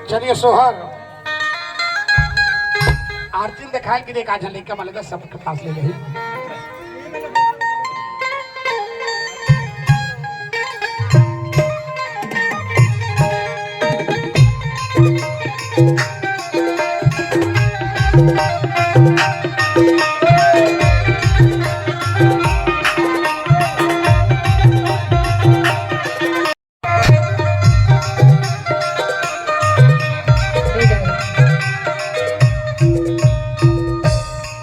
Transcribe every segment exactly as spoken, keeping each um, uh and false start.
चलिए सोहर, आरती देखाय के एक आध लइका मन ला सबके पास ले जाही।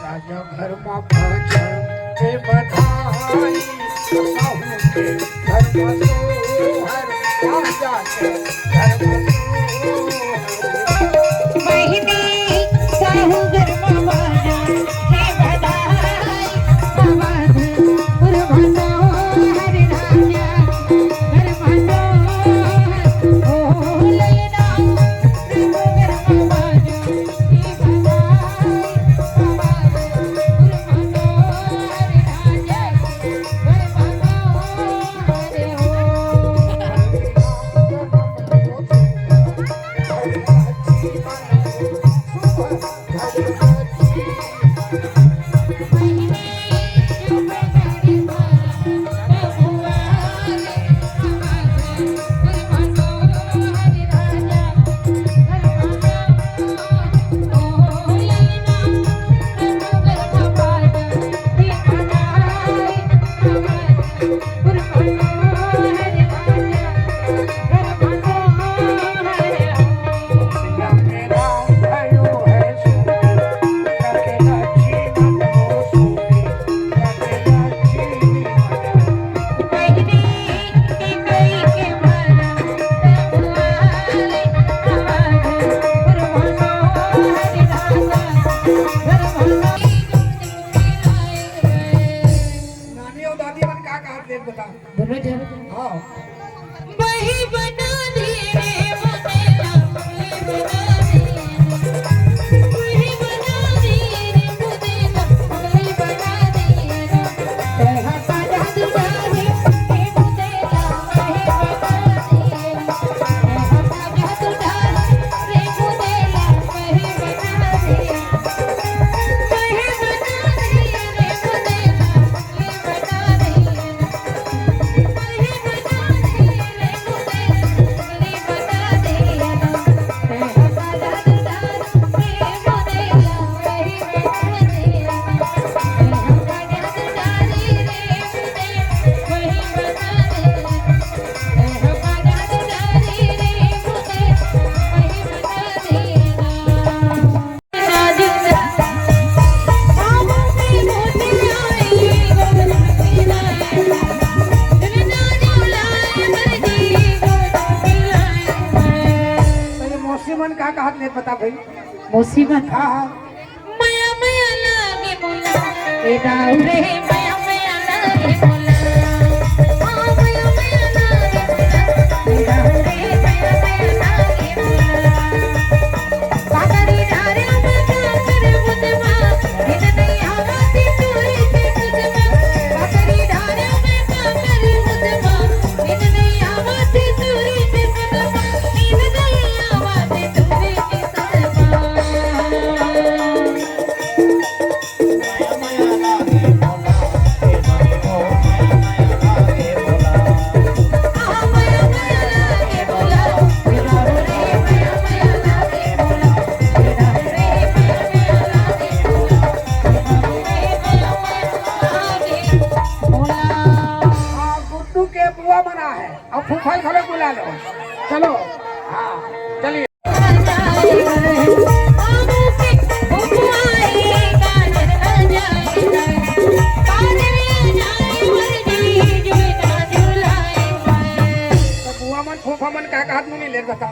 राजा घर मा भजन के बधाई, साहू के घर मा सोहर, राजा के घर मा सोहर। बहिनी साहू घर मा भजन के बधाई, आवाज उर्मा सोहर, राजा घर मा सोहर, ओ ललना घर मा भजन नानी अउ दादी मन का कहत हे, बता। बोलो जरा। हाँ। बही बना दे रे मोदेला, बही बना दे। बही बना दे रे मोदेला, बही बना दे। अरे मौसी मन का कहत हे बता भाई। मौसी मन। हाँ, हाँ। मया मया लागे मोला, ए दाऊ रे, मया मया लागे मोला। आ, मया मया लागे मोला, ए दाऊ रे, मया मया लागे मोला। हाँ, गुड्डू के बुआ मन आहे, अब फूफा घलो बुला लो। चलो, हाँ, चलिए। तो बुआ मन, फूफा मन का कहत मुनी ले बता।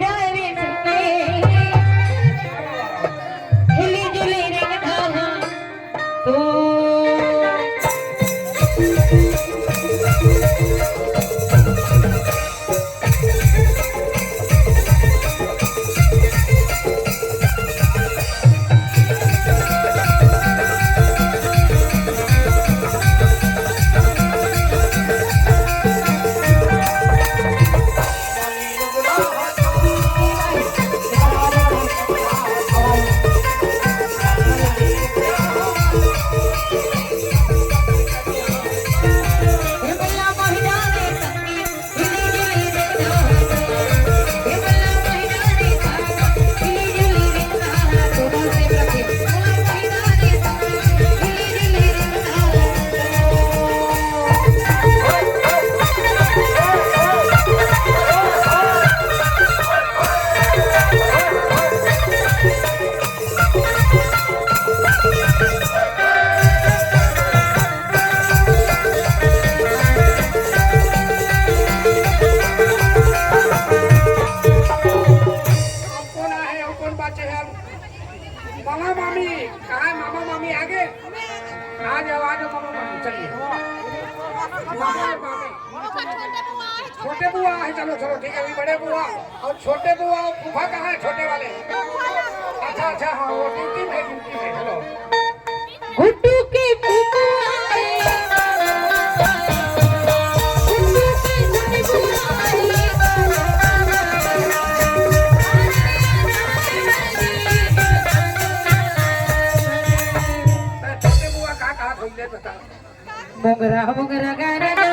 डरे सके, हिली जुली रे डाला तो। कोन आहे अउ कोन बाचे हे? मामा मामी, कहाँ हे मामा मामी? आगे आ जाओ, आ जाओ मामा मामी, चलिए। मामा मामी, छोटे बुआ हे, चलो चलो, ठीक है, अभी बड़े बुआ और छोटे बुआ और फूफा कहाँ है, छोटे वाले? अच्छा अच्छा, हाँ, वो ड्यूटी में, ड्यूटी में, चलो। गुड्डू के फूफा आए, गुड्डू के फूफा आए। छोटे बुआ का कहा खोल ले बता। मोंगरा मोंगरा गाना गा।